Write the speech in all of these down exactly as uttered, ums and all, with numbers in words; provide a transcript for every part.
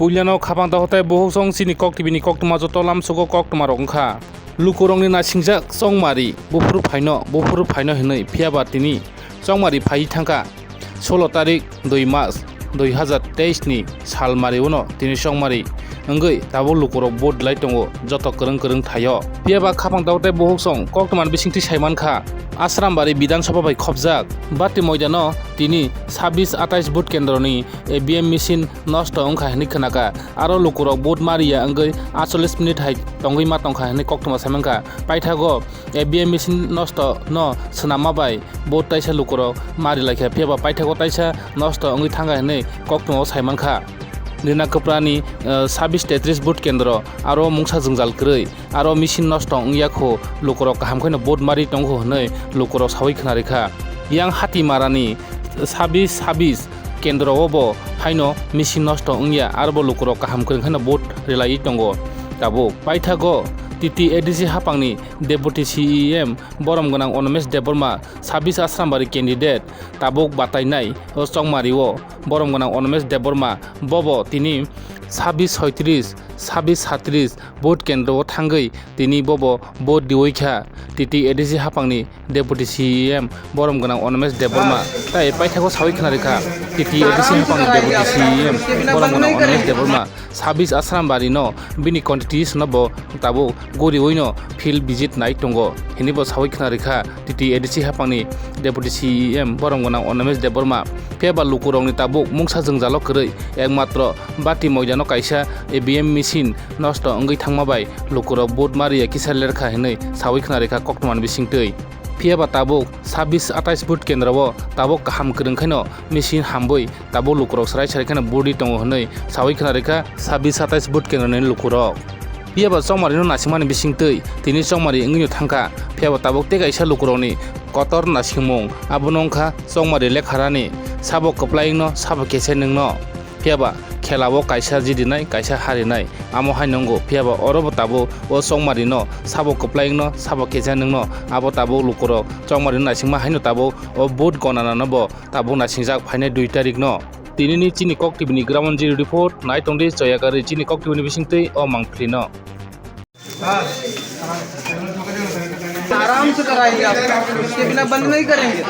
Puilano khapang takhuk tei bukhuk song chini kok T V ni koktwma joto lamsogo koktwma rok wngkha. Lukurokni naisingjak chongmari buphuru phaino, buphuru phaino hinwi, phiyaba tini chongmari phaiwi thangkha. Solo tarik dui mas dui hazar teis ni salmari uno tini chongmari wngwi tabuk lukurok vote lai tongo joto kwrwng kwrwng thaio. Phiyaba khapang takhuk tei bukhuk song koktwmani bisingtwi saimankha, Asrambari Bidhan Sabha bai khopjak Bati moidano tini sabis atais vote kendroni A B M machine nosto wngkha hinwi khnakha. Aro lukurok vote mariya wngwi aitchollish minute hai tongwi ma tongkha hinwi koktwma saimankha. Paithago A B M machine nosto no swnamma bai vote taisa lukurok mari laikha, phiyaba paithago taisa nosto wngwi thangkha hinwi koktwmao saimankha. Rina Kwprani, eh, sabis tetris vote kendro aro mungsa jwngjal kwrwi, aro machine nosto wngya kho, lukurok kaham khaino vote mari tongo hinwi lukurok sawi khna rikha. Yang Hatimarani sabis sabis kendro o bo haino machine nosto wngya, aro bo lukurok kaham kwrwng khaino vote rwlaiwi tongo. Tabuk paithago T T A D C hapangni Deputy C E M borom gwnang Onomesh Debbarma, sabis Asrambari candidate, tabuk batainai o chongmari o borom gwnang Onomesh Debbarma, bobo tini sabis soitris, sabis satris vote kendro o thangwi tini bobo vote riwi kha. T T A D C hapangni Deputy C E M borom gwnang Onomesh Debbarma tai paithago sawi khna rikha. T T A D C hapangni Deputy C E M borom gwnang Onomesh Debbarma sabis Asrambari no bini constitution no bo tabuk guriwi no field visit nai tongo hinwi bo sawi khna rikha. T T A D C hapangni Deputy C E M borom gwnang Onomesh Debbarma, phiyaba lukurokni tabuk mungsa jwngjalo kwrwi, ekmatro Bati moidano kaisa A B M machine nosto wngwi thangma bai lukurok vote mariya kisa lerkha hinwi sawi khna rikha koktwmani bisingtwi. Phiyaba tabuk sabis atais vote kendro o tabuk kaham kwrwng khaino machine hamwi tabuk lukurok srai srai kheno vote ri tongo hinwi sawi khna rikha sabis atais vote kendroni lukurok. Phiyaba chongmarino naisingmani bisingtwi tini chongmari wngwino thangkha, phiyaba tabuk tei kaisa lukurokni kotor naisingmung abono wngkha chongmari lekharani, sabo kwplaingno sabo kese nwngno. Phiyaba khelao kaisa jidinai, kaisa harinai, amo hai nwngo. Phiyaba orobo tabuk o chongmarino sabo kwplaingno, sabo kesa nwngno, abo tabuk lukurok chongmarino naisingma haino tabuk o vote gonanano bo tabuk naisingjak phainai dui tarikno. Tinini chini Kok T V ni Ground Zero report nai tongdi Choyagari chini Kok T V ni bisingtwi o mangphlino. आराम से कराएंगे आपको, उसके बिना बंद नहीं करेंगे।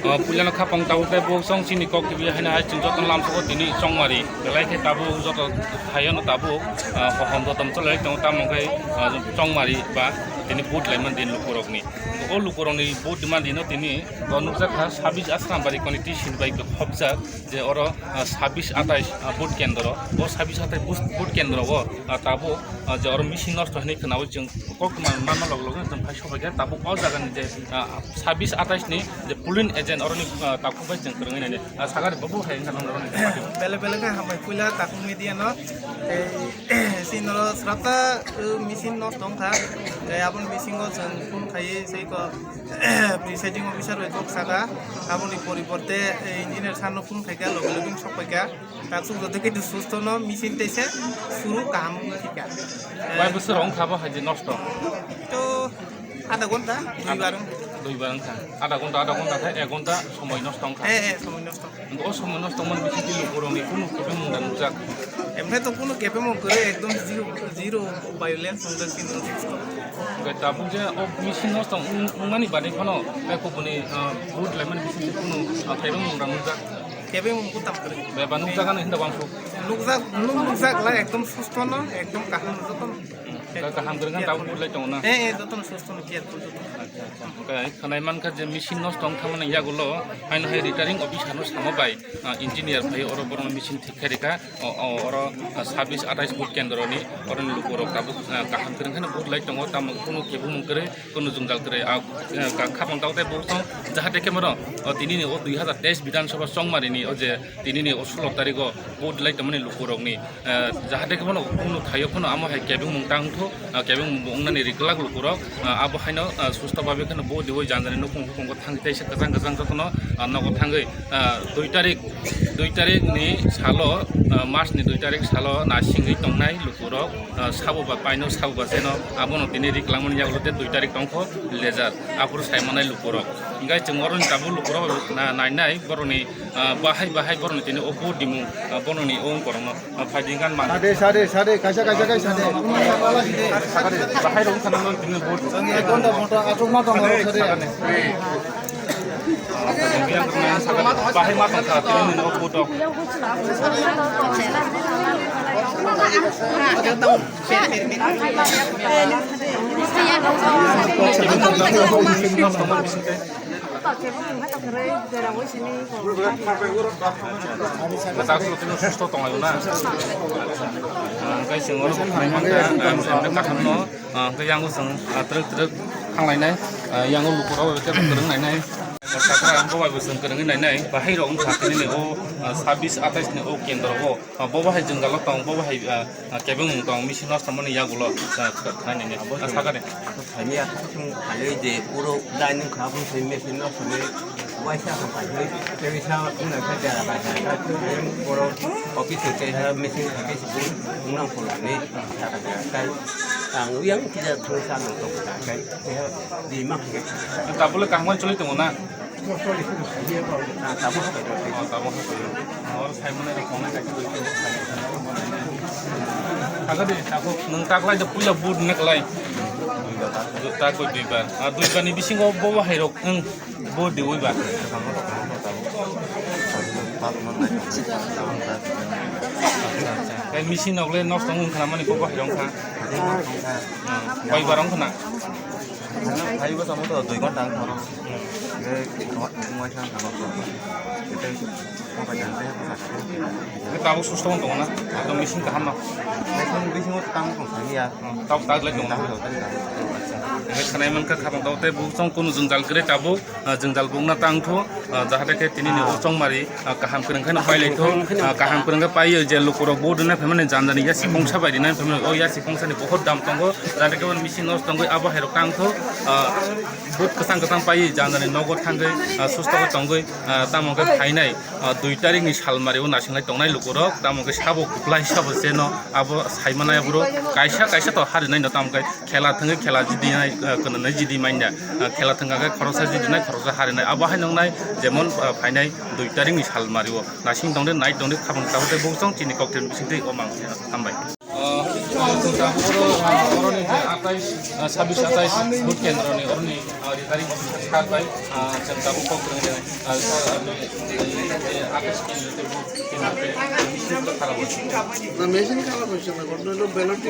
O puilano khapang tabuk tei bukhuk song chini Kok T V haino hai chwng jotono lamsogo tini chongmari belai khe tabuk joto phaiyano tabuk, ah, hohom jotom cholai tongo tamo khe, ah, chongmari ba tini vote laimani din lukurokni. O lukurokni vote rimani dino tini o nukjakha sabis Asrambari constituency bai khopjak. Je oro, ah, sabis atais, ah, vote kendro, o sabis atais bus-, vote kendro o, ah, tabuk, ah, je oro machine nosto hinwi khwnawi chwng koktwma manma log logno chwng phai sobaikha tabuk o jagani je, ah, sabis atais ni je polling agent oroni, ah, takhuk bai chwng kwrwngwi nainai, ah, sagari bobo hai wngkha nono oroni. Bele bele khe hambai puila takhuk media no, tei chini oro srapta, uh, machine nosto wngkha, tei aboni bisingo chwng phone khaiwi sei ko, presiding officer bai kok saka, aboni poriborte, eh, engineer sir no phone khaikha, loge loge sok paikha. Taksuk joto khe susto no machine teisa suru kaham wngkha. Bai bwswk rok wngkha bo hai je nosto? To adha ghonta, dui bar wngkha. Dui bar wngkha. Adha ghonta, adha ghonta khe ek ghonta somoi nosto wngkha. Eh, eh, somoi nosto. O somoi nosto wngmani bisingtwi lukurokni kunu kebengmung da nukjak? Emne to kunu kebengmung kwrwi, ekdom zero, zero violence wngkha chini. Hwnkhe tabuk je o machine nosto wng-, wngmani bagwi phano bai kubuni, ah, vote laimani bisingtwi kunu, ah, kebengmung da nukjak? Kebengmung kutam kwrwi. Bai ba nukjagani hinda wansuk? Nukjak, nuk-, nukjak lai ekdom susto no, ekdom kaham jotono. Hmm. Kaham kwrwngkha tabuk vote lai tongo na? Eh, eh, jotono susto no, careful jotono. Acha, acha. Hwnkhe khwnai mankha je machine nosto wng thangmani yagulo haino hai retiring officer no samo bai, ah, engineer phai oro borokno machine thik khai rikha. O, o, oro, ah, sabis atais vote kendroni oroni lukurok tabuk, ah, kaham kwrwng kheno vote lai tongo, tamo kunu kebengmung kwrwi, kunu jwngjal kwrwi. Ah, ah, khapang tao tei bukhuk song jahate khe mano, o, tinini o dui hazar teis Bidhan Sabha chongmarini o je tinini o solo tarigo vote lai tongmani lukurokni, ah, jahate khe mano kunu thaio phano amo hai kebengmung tang Ah, kebeng bo wngnani ri kwlak lukurok, ah, abo haino, ah, susto babe kheno bo diwi janjani nukung hukungo thangwi teisa kwchang kwchang jotono, ah, nogo thangwi, ah, dui tarik, dui tarik ni salo, ah, March ni dui tarik salo nasingwi tongnai lukurok, ah, sabo ba paino sabo ba seno abono tini ri kwlangmani yagulo tei dui tarik tongkho lejar aphuru saimanai lukurok. Hinkhe chwng oroni tabuk lukurok na-, nainai boroni, ah, bahai bahai boroni tini o bo dimung, ah, boroni o wngkorokno. Sade, sade, sade, kaisa, kaisa, kaisa, sade. Bahai rok sana non tini bot. Ek ghonta mota achuk ma tong sade. Bahai ma tong sa tini no bot. Kwchak sulo tino susto tonglaio na. Hwnkhe chwng oro bo khnai mankha, ah, kaham no, ah, hwnkhe yango chwng, ah, twrwk twrwk thanglainai, ah, yango lukurok bai tei kwrwng nainai. Sakha ang bo bai bo chwng kwrwngwi nainai, bahai rok wngkha tini ni o, ah, sabis atais ni o kendro o. Ah, bo bahai jwngjalo tong, bo bahai, ah, ah, kebeng wng tong, misi nosto mani yagulo, ah, kha-, khainani. Ah, sakani. Saimya, saimya je uro dining kha, aboni saimya, saimya, saimya, waisa kha, saimya, saimya, sa, wngna kha, jara kha, jara kha, oro office khe ha, machine kha, khe sibui, wngna kholani, sakha, sakha, kai, ang uyang kija thung sa nang tong kha, kai, khe ha, di ma kha. Tabule kaham choli tongo na? Oh, tabuk hapai. Oro saimano rok tongnai kaisa. Thangkha de, tabuk. Nwng taklai de puila boot ni kwlai. Takoi duibar. Ah, duibar ni bisingo bo bahai rok wng bo de uibar. Kai machine rok le nosto wng kha mani bo bahai rok wng kha. Hmm, kaibar wng kha na. Hai bo samo to dui ghonta wng kha. Hmm. Hwnkhe, hwnkhe, hwnkhe, hwnkhe, hwnkhe, hwnkhe, hwnkhe, tabuk susto wng tongo na? Ekdom machine kaham no? Machine bisingo tang tong thani ya. Hmm, tabuk tak lai tongo na? Tang tong thani ya. Hwnkhe khwnai mankha, khapang tabuk tei bo chwng kunu jwngjal kwrwi tabuk, ah, jwngjal bo wngna tang thu, ah, jahate khe tini ni o chongmari, ah, kaham kwrwng khe no pai lai thu, ah, kaham kwrwng khe pai je lukurok bo rwna phaimani jani jani yasi kongsa bai rwna phaimani o yasi kongsa ni bohot dam tongo, jahate khe machine nosto wngwi abo hai rok tang thu, ah, Bot kwchang kwchang pai janani nogo thangwi, ah, susto khe tongwi, ah, tamo khe phainai, ah, dui tarik ni salmari o nasinglai tongnai lukurok, tamo khe sabo kwplai sabo cheno abo saimanai aphuru kaisa kaisa to harinai no tamo khe khela thangwi khela jidinai, ah, kwnanai jidi manya, ah, khela thangkha khe khoroksa jidinai khoroksa harinai abo hai nongnai jemon, ah, phainai dui tarik ni salmari o nasing tongde nai tongde khapang tabuk tei bukchong chini kokthai bisingtwi o mang hambai. Ah, ah, chwng tabuk oro, ah, oroni je atais, ah, sabis atais vote kendroni oroni, ah, returning officer sir bai, ah, chwng tabuk kok kwrwng de, ah, sir, ah, eh, eh, atais kendro tei vote kendro tei machine to kharap hoise. Na, machine kharap hoise na, ঘটনা হলো ballot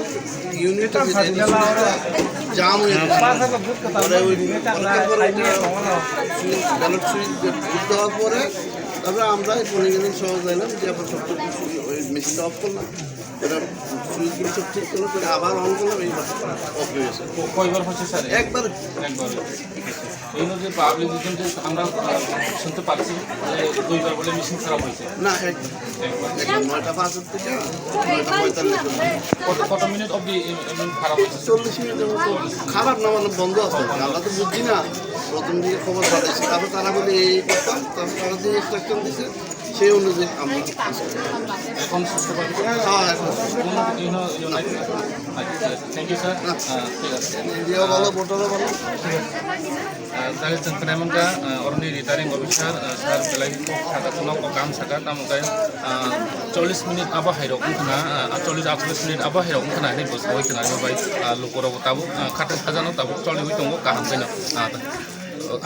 unit এ যেটা jam হয়ে গেছে। পরে ওই অনেকের পরে ওই ballot সুইচ ভোট দেওয়ার পরে তারপরে আমরা এই পলিং এজেন্ট সহ গেলাম, যে আবার সব কিছু ওই মেশিনটা অফ করলাম। এটা সুইচ গুলো সব ঠিক করলো, করে আবার অন করলাম, এই অফ হয়ে গেছে। ক-, কয়বার হচ্ছে স্যার? একবার। একবার। এই যে পাবলিক রিপ্রেজেন্টেটিভ আমরা, আহ, শুনতে পাচ্ছি যে দুইবার বলে মেশিন খারাপ হয়েছে। না, একবার। একবার। একবার নয়টা পাঁচের থেকে নয়টা পঁয়তাল্লিশ। কত, কত মিনিট অবধি এ-, এমন খারাপ হয়েছে? চল্লিশ মিনিটের মতো। খারাপ না, মানে বন্ধ আছে। আমরা তো বুঝছি না। প্রথম দিকে খবর পাঠাইছি। তারপর তারা বলে এই করতাম, তারপর তারা যে ইনস্ট্রাকশন দিছে, সেই অনুযায়ী আমরা এখন সুস্থ পাচ্ছি। হ্যাঁ, এখন সুস্থ। কোনো ইনো-, ইনো নাই। আচ্ছা, থ্যাংক ইউ স্যার। হ্যাঁ। আহ, ঠিক আছে। ইন্ডিয়া ভালো, ভোটারও ভালো। আহ, তাহলে chwng khwnai mankha, ah, oroni returning officer, ah, sir belai kok saka, kheno kok kaham saka, tamo khe, ah, চল্লিশ minute abo hai rok wngkha na, ah, চল্লিশ আটচল্লিশ minute abo hai rok wngkha na hinwi bo sawi khna bai, ah, lukurok bo tabuk, ah, khatung sajano tabuk choliwi tongo kaham kheno. Ah,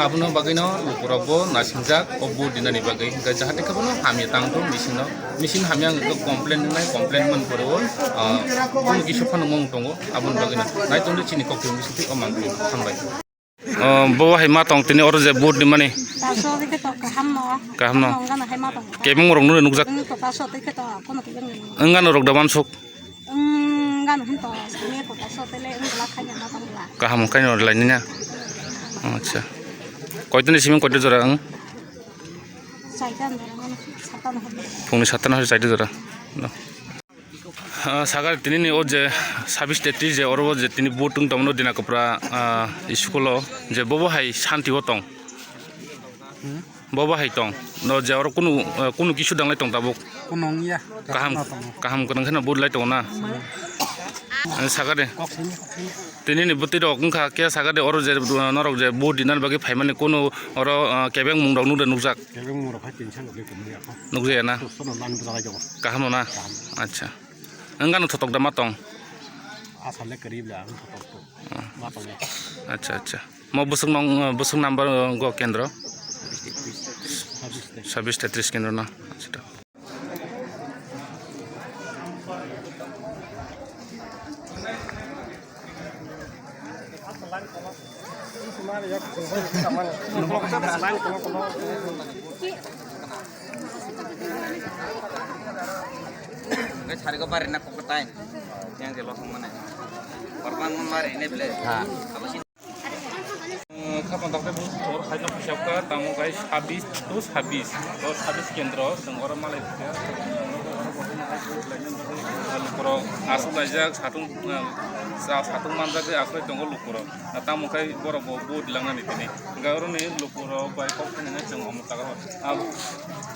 abono bagwino lukurok bo nasingjak o vote dinani bagwi, hwnkhe jahate khe bono hamya tang thung bisingno, bising hamya wngkha complain wngnai, complain man pore o, ah, kunu kisa phano wng tongo, aboni bagwino nai tongdi chini kokthai bisingtwi o mangpili. Hambai. Oh, bo hai ma tong tini oro je vote ni mani. Taso dikhe to kaham no. Kaham no. Wng gana hai ma tong. Kebeng rok nung nukjak. Wng to taso dikhe to kono kebeng ni. Wng gana rok da mansuk. Wng gana hin to sami ko taso tele wng la khai na ma tong la. Kaham khai no lai ni na. Acha. Koitoni simi koito jora wng? Saita no jora, saita no. Phungni saita no saita jora. No. Ah, sakha tini ni o je sabis tetris je oro o je tini vote wng tongmani Dina Kapra, ah, school o je bobo hai santi o tong. Bobo hai tong. No je oro kunu, ah, kunu kisu danglai tong tabuk. Kunu wngya. Kaham, kaham kwrwng kheno vote lai tongo na. Ah, sakha de. Tini ni bwtwi rok wngkha khe sakha de oro je, ah, norok je vote dinani bagwi phaimani kunu oro, ah, kebeng mung rok nukjakya. Kebeng mung rok hai tin san rok le kunu ya kho. Nukjakya na? Sono lan bwjalai jago. Kaham no na? Kaham. Acha. Wngano thotok da ma tong? Asal le karib da, ang thotok to. Ah. Ma tong ya. Acha, acha. Mo bwswk nong, bwswk number, uh, go kendro? Sabis tetris kendro na. Acha. Hwnkhe sarigo bari na kok tai. Yang je losong mane. Korban mari ne ble. Ha. Abo si- Eh, khapan dakte bo sor khaina hisab kha, tamo kai sabis to sabis. To sabis kendro, chwng oro malai kha. Lukurok aswk laijak, satung, eh, sa-, satung manjak, aswk tongo lukurok. Tamo kai borok bo, bo dilangnani tini. Hwnkhe oroni lukurok bai kok khainani chwng omo jaga o.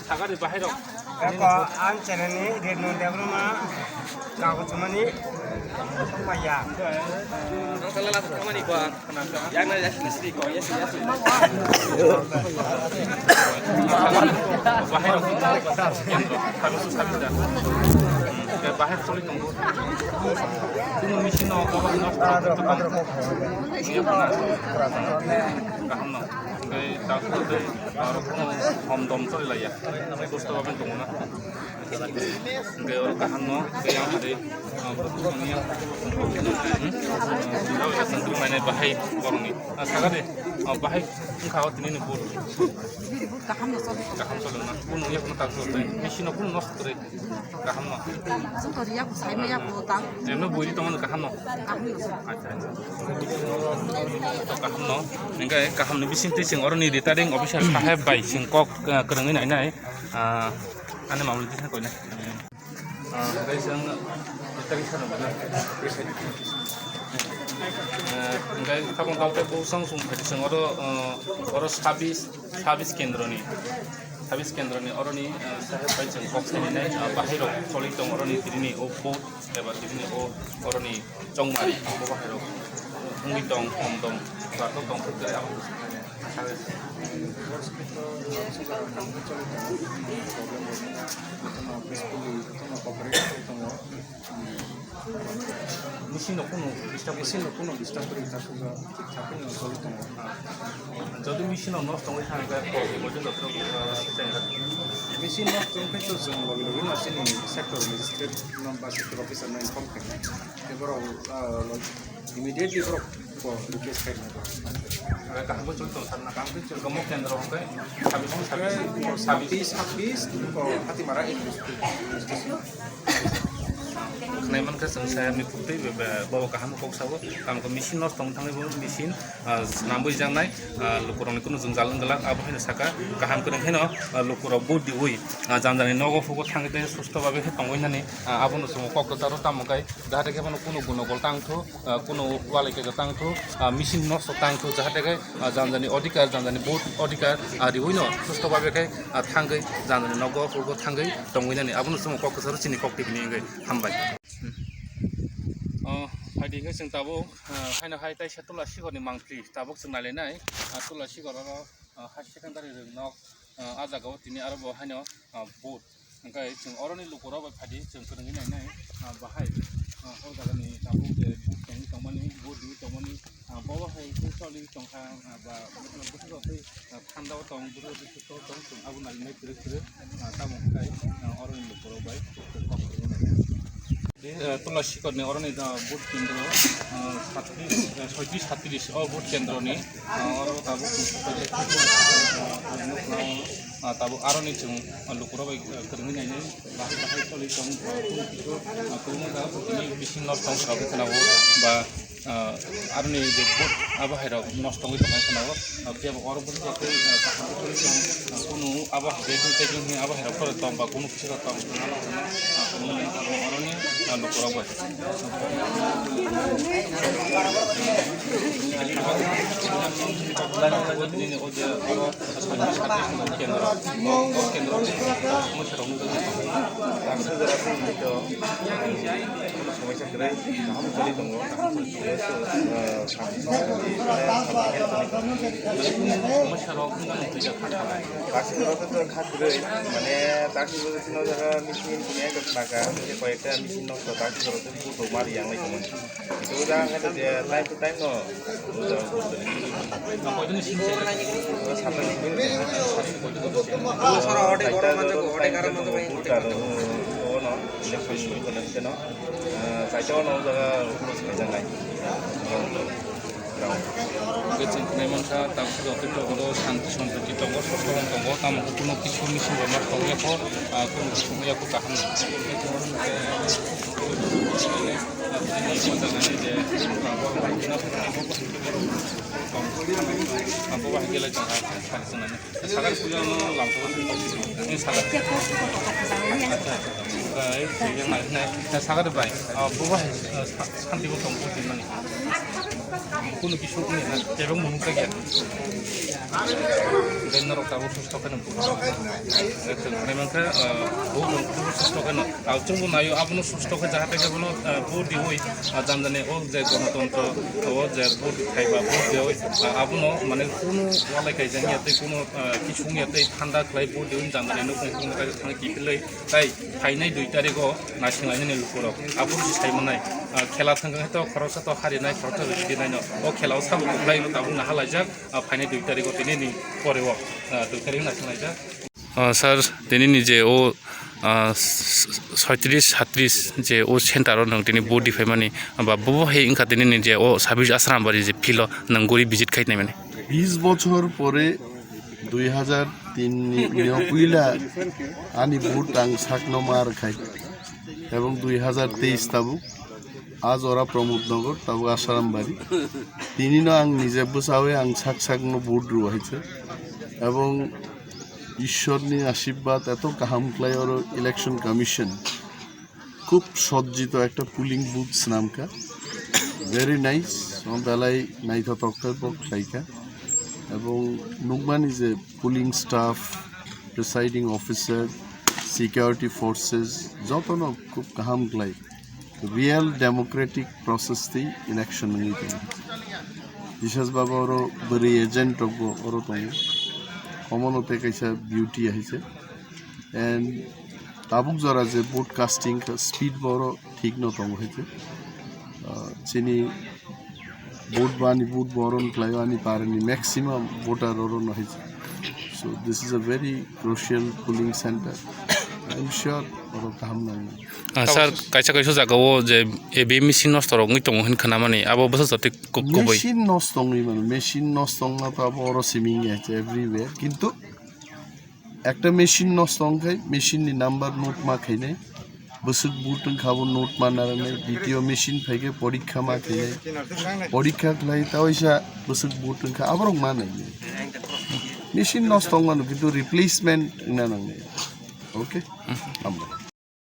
Sakari bahai rok. Eko ang channel ni Red Moon Debbarma kago chumani maya. Yang na yasi na sri ko, yasi, yasi. Bahai rok. Bahai choli tongo. Kunu machine no, kunu no. Kaham no. Tei takhuk tei aro kunu hom dom choli laiya. Susto baben tongo na. Hingke oro kaham no, hingke yang tadi, ah, borok ni yang, hmm? Yang tadi mainai bahai borok ni. Ah, saga de, ah, bahai wngkha o tini ni bur. Bur kaham no choli. Kaham choli na. Kunu ya kunu tak choli. Machine no kunu nosto kore. Kaham no. Joto riya ko sai maya ko tang. Jemno buri tong kaham no. Kaham no. Acha, acha. To kaham no. Hingke kaham ni bising twi chwng oro ni retiring officer saheb bai chwng kok, ah, kwrwngwi nai nai. Ah, ani mamung twi koi nai. Ah, hingke chwng retiring sano bana. Ah, hingke tabuk tei bosong song phai chwng oro, ah, oro sabis Sabis kendroni, sabis kendroni oroni, eh, saheb bai chwng kok sainai, eh, bahai rok choli tong oroni tini o booth eba tini o oroni chongmari bo bahai rok wngwi tong, hom tong, barto tong, khe abo. Machine no kunu disturb, machine no kunu disturb kwrwi, ta sujak thik thak khe no choli tongo. Jodi machine no nosto wngwi thangkhe, kok ni bojo no, uh, chenga. Machine nosto wngkhe to chwng logi logi no chini sector magistrate no ba sector officer no inform khainai. Tei borok, uh, immediately borok ko request khainai. Kaham bo choli tongo, sir, na kaham bo choli tongo. Kendro hwnkhe sabis, sabis, sabis, sabis ko Hatimara. Khwnai mankha chwng sayamni phuktwi be, be, bo kaham kok sao, tamo khe machine nosto wng thangwi bo machine, ah, swnamwi jaknai, ah, lukurokni kunu jwngjal wng glak, abo haino saka kaham kwrwng haino, ah, lukurok bo diwi, ah, jani jani nogo phugo thangwi tei susto babe khe tongwi nani, ah, abono chwng kok kwcharo tamo khe jahate khe bono kunu gunogol tang thu, ah, kunu walai khe tang thu, ah, machine nosto tang thu, jahate khe, ah, jani jani odhikar, jani jani vote odhikar, ah, riwi no susto babe khe, ah, thangwi jani jani nogo phugo thangwi tongwi nani, abono chwng kok kwcharo chini kok tibini wngwi. Hambai. Hmm. O, phaidi khe chwng tabuk, ah, haino hai taisa Tula Sikhorni mangpli tabuk chwng nailainai. Ah, Tula Sikhor oro, ah, higher secondary rwngnok, ah, ah jagao tini aro bo haino, ah, vote. Hwnkhe chwng oroni lukurok bai phaidi chwng kwrwngwi nainai, ah, bahai, ah, o jagani tabuk je vote tongwi tongmani, vote riwi tongmani, ah, bo bahai khe choli tongkha, ah, ba bwswk tei, ah, thandao tong, bwswk tei susto tong, chwng abo nainai kwrwk kwrwk, ah, tamo khe, ah, oroni lukurok bai kok kwrwngwi nainai. Tei, eh, Tula Sikhorni oroni, eh, vote kendro, eh, satris, eh, soitris satris o vote kendroni, eh, oro tabuk, eh, tabuk aroni chwng, eh, lukurok bai, eh, kwrwngwi nainai, bahai bahai choli tong, eh, kunu kisu, eh, kwrwngma jaga bo tini bising nosto wng sabo khwnao ba, Ah, aroni je vote abo hai rok nosto wngwi tongmani kheno, ah, phiya bo oro bwswk tei, ah, kaham khe tong, ah, kunu abo hai khe tei kunu abo hai rok phano tong ba kunu kisa tong, ah, oroni, ah, lukurok bai. Nini o je oro kendro, o kendro, mwsarok nukjaknai. Somoisa kwrwi, kaham choli tongo, kaham choli tongo, eh, samung samung, eh, samung samung. Somoisa rok wngkha twi jak kha kha. Taksi rok khe kha kwrwi, mane taksi bo chini o jaga machine tini ekta khna kha, tei koi ekta machine nosto, taksi rok khe buthuk mari yang lai tongmani. Ito o jaga khe to je time to time no, o jaga buthuk. Sara ode goro manjak, ode karam manjak, ode karam manjak. Ono, election ni kono keno, eh, kaisa ono jaga ulo sai jangai. Kecheng khnai mankha, tabuk joto tongo, santi santi tongo, sosokon tongo, tamo khe kuno kisu missing rok ma tongya kho, ah, kuno kisu wngya kho kaham. Abo bahai gelai tongkha, sari sanani. Sakar puja no lamso ni sakar. Acha, acha. Bai, yang nai, nai, sakar bai. Ah, bo bai, ah, sa-, santi bo tong bo mani. Kuno kisu ni na, tebang mung ka ya. Ben norok tabo susto kana. Acha, kare man ka, ah, bo mung susto kana. Tao chung bo nayo, abono susto khe jahate khe bono, ah, bo diwi, ah, jam jani o je gonotontro, o je bo thaiba bo diwi, ah, abono mane kuno walai kai jani ya tei kuno, ah, kisu ya tei thanda khlai bo diwi jam jani nuk nuk thang kiphilwi. Tai phainai dui tarikh o naising lainani lukurok. Aboni sai manai, ah, khela thangkha to khoroksa to harinai, khoroksa to ridinai no. O khela o sabo khlai no tabuk nahalaijak, ah, phainai dui tarikh o tini ni pore o, ah, dui tarikh naising laijak. Ah, sir, tini ni je o, ah, s-, s-, soitris satris je o center o nang tini vote di phaimani, ba bo hai wngkha tini ni je o sabis Asrambari je field o nang guri visit khai naimani. Bis bochor pore dui hajar tin ni, ni puila ani vote ang sakno mar khai. Ebong dui hajar teis tabuk, a jora Pramod Nagar, tabuk Asarambari. Tini no ang nije bwsawi ang sak sak no vote rw haise. Ebong Ishwar ni ashirbad eto kaham khlai oro election commission. Khub sojjito ekta polling booth swnamkha. Very nice, o belai naithotok khe bo khlaikha. Ebong nukmani je polling staff, presiding officer, security forces, jotono khub kaham khlai. Real democratic process tei election wngwi tongo. Biswas baba oro bwrwi agent rokbo oro tongo. Omono tei kaisa beauty hai se. And tabuk jora je vote casting kha, speed bo oro thik no tongo hai se. Ah, chini vote ba ani vote bo oro no khlaio, ani parani maximum voter oro no hai se. So this is a very crucial polling center. I'm sure oro kaham nangno. Ah, sir, kaisa kaisa jaga o je A B M machine nosto rok wngwi tongo hin khna mani, abo bwsa jotwi ku-, kubui. Machine nosto wngwi mano, machine nosto wngna to abo oro simi wngya everywhere. Kintu ekta machine nosto wngkhai, machine ni number note ma khainai, bwswk vote wngkha abo note ma narwknai, D T O machine phaikhe porikha ma khainai, porikha khlai ta waisa bwswk vote wngkha aborok ma nainai. Machine nosto wngmano kintu replacement wngna nangnai. Okay? Hambai.